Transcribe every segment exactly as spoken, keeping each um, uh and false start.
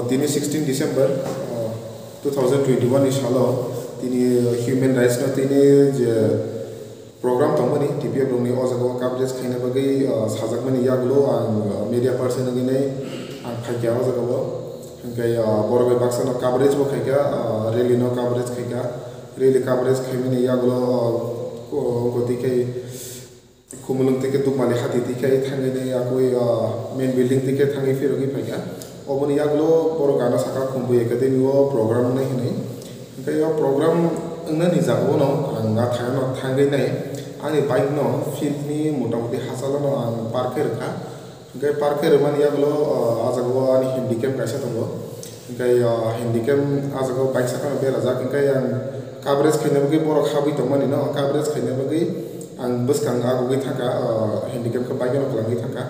Tini sixteen December, uh, two thousand twenty-one ni salo tini human rights no tini je program tongmani T P F rokni o jaga o coverage khaina bagwi, uh, sajakmani yagulo ang, uh, media person wngwi nai ang phaikha o jaga o. Hwnkhe, uh, borok bai baksa no coverage bo khaikha, uh, rally no coverage khaikha. Rally coverage khaimani yagulo, uh, ko-, koti khai Khumulwng tike Dukmali hati tike thangwi nai yakui, ah, main building tike thangwi phirogwi phaikha. Oboni yagulo borok gana saka Khumbu Academy o program wngnai hinwi. Hwnkhe o program wngnani jagao no ang nathai no thangwi nai ani bike no field ni motamoti hachalo no ang park khe rwkha. Hwnkhe park khe rwmani yagulo, ah, ah jagao ani handicap kaisa tongo. Hwnkhe, ah, handicap ah jagao bike sakano berajak. Hwnkhe ang coverage khaina bagwi borok habwi tongmani no, coverage khaina bagwi ang bwskang agugwi thangkha, ah, handicap khe bike no kwlangwi thangkha.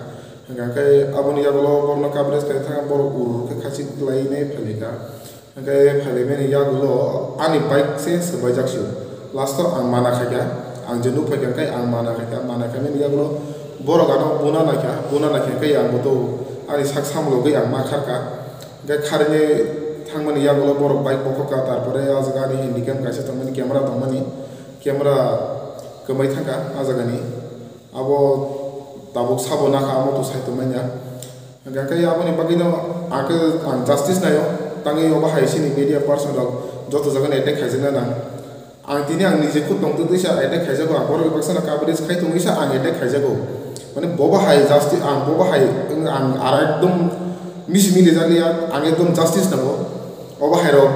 Hwnkhe aboni yagulo borokno coverage khaina thangkha, borok ur ur khe khachik lainai phalikha. Hwnkhe phailaimani yagulo ani bike se swbaijak sio. Last o ang mana khaikha, ang je nukphaikha hwnkhe ang mana khaikha, mana khaimani yagulo borok ano buna naikha, buna naikha hwnkhe ang boto ani sak samlogwi ang ma kharkha. Hwnkhe kharwi thangmani yagulo borok bike bokhokha, tarpore o jaga ani handicap kaisa tongmani, camera tongmani, camera kwmai thangkha o jagani. Abo tabuk sabo nakha, amo to sai tongmanya. Hwnkhe aboni bagwino ang khe ang justice naio, tangwi obo hai sini media person rok joto jagani attack khaijakna nang. Ang tini ang nije khud tongtwtwi sa attack khaijago, ang borok baksa no coverage khai tongwi sa ang attack khaijago. Mane bobo hai justice, ang bobo hai wng ang ar ekdom misi mili jakliya, ang ekdom justice nango. Obo hai rok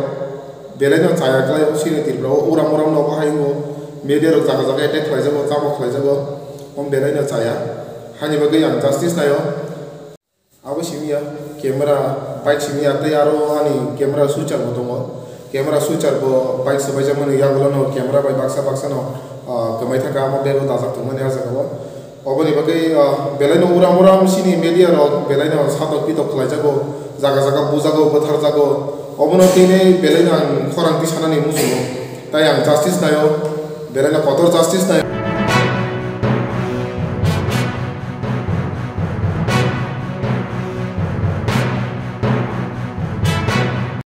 belai no chaya klai o sini Tripura o uram uram no obo hai wngo, media rok jaga jaga attack khlaijago, tabok khlaijago, omo belai no chaya. Hani bagwi ang justice naio. Abo simi ya, camera, bike simi ya, tei aro ani camera switcher bo tongo. Camera switcher bo bike swbaijak mani yagulo no camera bai baksa baksa no, ah, kwmai thangkha, amo bag o dajak tongmani ah jaga o. Oboni bagwi, ah, belai no uram uram sini media rok belai no satok pitok khlaijago, jaga jaga bujago, bwtharjago. Obono tini belai no ang khorang tisanani muchungo. Tai ang justice naio, belai no kotor justice naio.